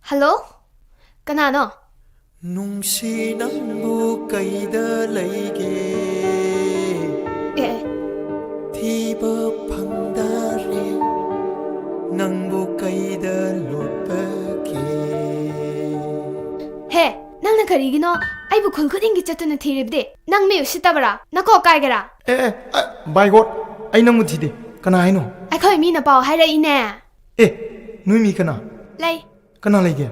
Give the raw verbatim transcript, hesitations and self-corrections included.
Hello? ꯀꯅꯥꯅꯣ? ꯅꯨꯡꯁꯤ ꯅꯪꯕꯨ ꯀꯩꯗ ꯂꯩꯒꯦ? ꯑꯦ, ꯑꯦ, ꯊꯤꯕ ꯐꯪꯗꯔꯦ, ꯅꯪꯕꯨ ꯀꯩꯗ ꯂꯣꯠꯄꯒꯦ? ꯍꯦ, ꯅꯪꯅ ꯀꯔꯤꯒꯤꯅꯣ ꯑꯩꯕꯨ ꯈꯨꯜ ꯈꯨꯗꯤꯡꯒꯤ ꯆꯠꯇꯨꯅ ꯊꯤꯔꯤꯕꯗꯤ? ꯅꯪ ꯃꯤ ꯎꯁꯤꯠꯇꯕꯔꯥ? ꯅꯀꯣꯛ ꯀꯥꯏꯒꯦꯔꯥ? ꯑꯦ ꯑꯦ ꯑ, by God, ꯑꯩ ꯅꯪꯕꯨ ꯊꯤꯗꯦ꯫ ꯀꯅꯥ ꯍꯥꯏꯅꯣ? ꯑꯩꯈꯣꯏ ꯃꯤꯅ ꯄꯥꯎ ꯍꯥꯏꯔꯛꯏꯅꯦ꯫ ꯑꯦ, ꯅꯣꯏ ꯃꯤ ꯀꯅꯥ? ꯂꯩ꯫ ꯀꯅꯥ ꯂꯩꯒꯦ?